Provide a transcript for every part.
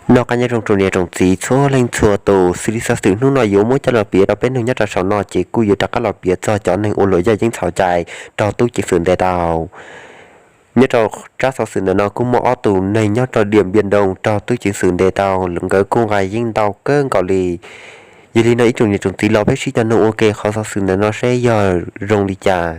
Noj qab nyob zoo tsoom niam tsoom txiv txhua leej txhua tus, xws li xov xwm hnub no yuav muab coj los piav rau peb mloog nyob rau saum no ces kuj yuav rov qab los piav txog cov neeg ua luam yaj yeeb txhaum cai raug tub ceev xwm ntes tau. Nyob rau tsab xov xwm ntawm no kuj muaj ob tug neeg nyob rau Diam Npiam Doo raug tub ceev xwm ntes tau, nkawd kuj nqa yeeb ntau kawg nkaus li. Yog li no ib tsoom niam tsoom txiv los peb sib cog nug ua ke qhov xov xwm ntawm no seb yog zoo li cas.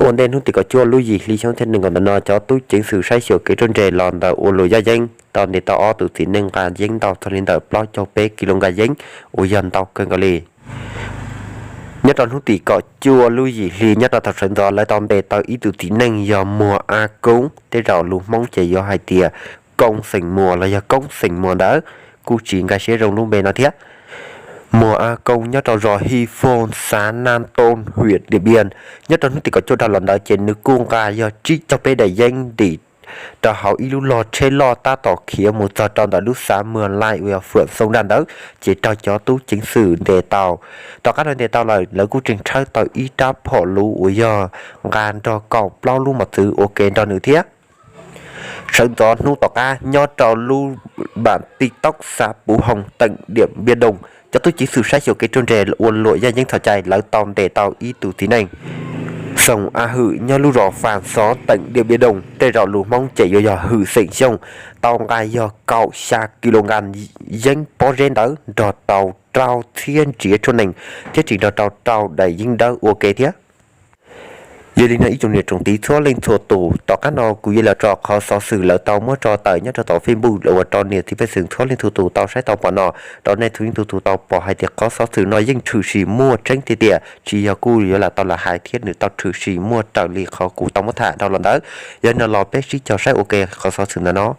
Ua ntej hnub tim kaum cuaj lub yim hli xyoo thiab nees nkaum ntawm no cov tub ceev xwm saib xyuas kev ruaj ntseg los ntawm ua luam yaj yeeb tau ntes tau ob tug txiv neej nqa yeeb ntau txog li ntawm plaub caug peb kis lus nkas yeeb uas yog ntau kawg nkaus li. Nyob rau hnub tim kaum cuaj lub yim hli nyob rau thaum sawv ntxov lawv tau ntes tau ib tug txiv neej yog Muag A Koob, tej zaum lus Hmoob ces yuav hais tias Koob xeem Muas los yog Koob xeem Muas ntawd, kuj tsis nkag siab zoo lub npe no thiab. Muag A Koob nyob rau zos Hi Foos xav Naj Tooj hwm Diam Npiam, nyob rau hnub tim kaum cuaj dhau los ntawd ces nws kuj nqa yog tsib caug peb daim yeeb ntim rau hauv ib lub log tsheb loj tab tom khiav mus txog rau ntawm lub xav Muag Laij uas yog fwm Xoo Daj ntawd ces raug cov tub ceev xwm ntes tau. Tom qab lawv ntes tau lawm lawv kuj tseem tshawb tau ib rab phom luv uas yog nqa nrog kaum plaub lub mos txwv ua ke nrog nws thiab. Sawv ntxov hnub tom qab nyob rau lub npam Tij Toob xav Puv Hoos teem Diam Npiam Doo, cov tub ceev xwm saib xyuas kev ruaj ntseg ua luam yaj yeeb txhaum cai lawv tau ntes tau ib tug txiv neej Xoo A Hwm nyob lub zos Fas Xov teem Diam Npiam Doo, tej zaum lus Hmoob ces yuav yog Hwm xeem Xyooj, tau nqa yog kaum xya kis lus nkas yeeb pob zeb ntawd nrog rau rau txhiab ntsiav tshuaj nees thiab tseem nrog rau rau daim yeeb dawb ua ke thiab. Yog li no ib tsoom niam tsoom txiv txhua leej txhua tus, tom qab no kuv yuav los tso qhov xov xwm lawv tau muab tso tawm nyob rau tom Facebook uas rau niam txiv pej xeem txhua leej txhua tus tau saib tau pom no, rau nej txhua leej txhua tus tau pom hais tias qhov xov xwm no yeej tshwm sim muaj tseeb tiag tiag, tsis yog kuj yuav lam tau lam hais thiab nws tau tshwm sim muaj raws li qhov kuv tau muab tham dhau los ntawd. Yog li no los peb sib cog saib ua ke qhov xov xwm ntawm no.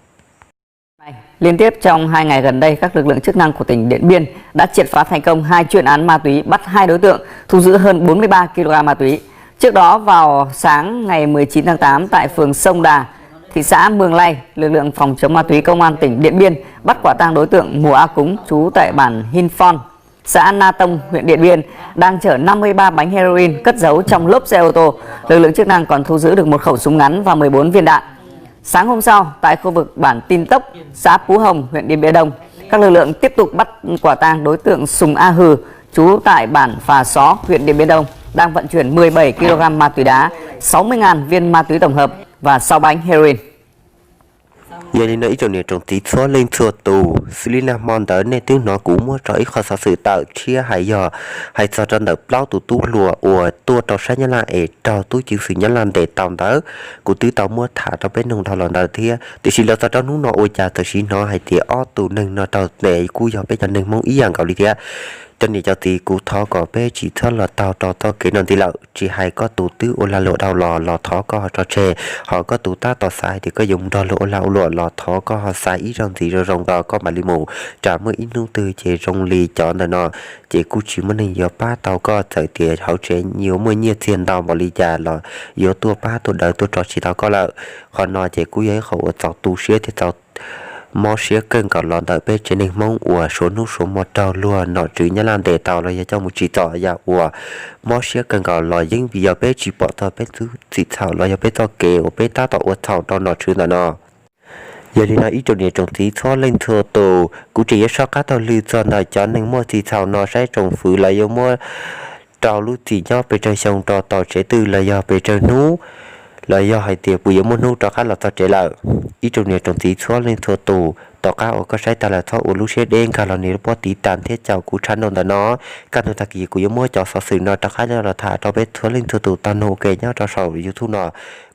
Liên tiếp trong hai ngày gần đây, các lực lượng chức năng của tỉnh Điện Biên đã triệt phá thành công hai chuyên án ma túy, bắt hai đối tượng, thu giữ hơn bốn mươi ba ki-lô-gam ma túy. Trước đó, vào sáng ngày mười chín tháng tám, tại phường Sông Đà, thị xã Mường Lay, lực lượng phòng chống ma túy công an tỉnh Điện Biên bắt quả tang đối tượng Mùa A Cúng, trú tại bản Hin Phon, xã Na Tông, huyện Điện Biên, đang chở năm mươi ba bánh heroin cất giấu trong lốp xe ô tô. Lực lượng chức năng còn thu giữ được một khẩu súng ngắn và mười bốn viên đạn. Sáng hôm sau, tại khu vực bản Tin Tốc, xã Pú Hồng, huyện Điện Biên Đông, các lực lượng tiếp tục bắt quả tang đối tượng Sùng A Hư, trú tại bản Phà Só, huyện Điện Biên Đông, đang vận chuyển mười bảy ki-lô-gam ma túy đá, sáu mươi ngàn viên ma túy tổng hợp và sáu bánh heroin. Yog li no ib tsoom niam tsoom txiv txhua leej txhua tus, xws li nag hmo ntawd nej twb hnov kuv muab tso ib qho xov xwm tawm tshiab hais yog hais txog rau ntawm plaub tus tub hluas uas tuaj rau sab Nyab Laj es raug tub ceev xwm Nyab Laj ntes tau ntawd, kuv twb tau muab tham rau peb mloog dhau los ntawd thiab. Tiam sis los txog rau hnub no ua cas txawm sim hnov hais tias ob tug neeg no raug ntes kuj yog peb cov neeg Hmoob ib yam nkaus li thiab. Cov niam cov txiv, kuv thov kom peb tsis txhob los taug rau txoj kev no ntxiv lawm, tsis hais koj tus twb ua lag luam dhau los los thov koj ho tso tseg, ho koj tus tab tom xav hais tias koj yuav mus nrog luag ua lag ua luam los thov koj ho xav ib zaug ntxiv zoo zoo nkaus koj mam li mus, tsam muaj ib hnub twg ces zoo li cov ntawm no ces kuj tsis muaj neeg yuav pab tau koj, txawm tias hauv tsev yuav muaj nyiaj txiag ntau npaum li cas los yuav tuaj pab tuaj daws tuaj tso tsis tau koj lawm. Qhov no ces kuj yog ib qho uas txaus tu siab thiab txaus mob siab kawg nkaus los ntawm peb tsev neeg Hmoob uas suav hnub suav hmo raug luag nom tswv Nyab Laj ntes tau los yog coj mus tsim txom yam uas mob siab kawg nkaus los yeej vim yog peb tsis pom txog peb txoj kev txhaum los yog peb txoj kev uas peb tab tom ua txhaum rau nom tswv ntawm no. Yog li no ib tsoom niam tsoom txiv txhua leej txhua tus, kuv tseem yuav soj qab taug lw txog ntawm cov neeg muaj txim txhaum no saib tsoom fwv lawv yuav muab rau lub txim nyob pes tsawg xyoo rau tom tsev twg los yog pes tsawg hnub, los yog hais tias puas yuav muaj hnub rov qab los txog tsev lawm. Ib tsoom niam tsoom txiv txhua leej txhua tus, tom qab uas koj saib tag lawm txhob ua lub siab deb, nkag los nias lub pob tiv tas thiab caum kuv tshaj nrau ntawm no. Kaj ntug tag kis kuv yuav muab cov xov xwm no rov qab los tham rau peb txhua leej txhua tus tau mloog ua ke nyob rau saum YouTube no,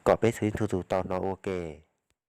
kom peb txhua leej txhua tus tau hnov ua ke.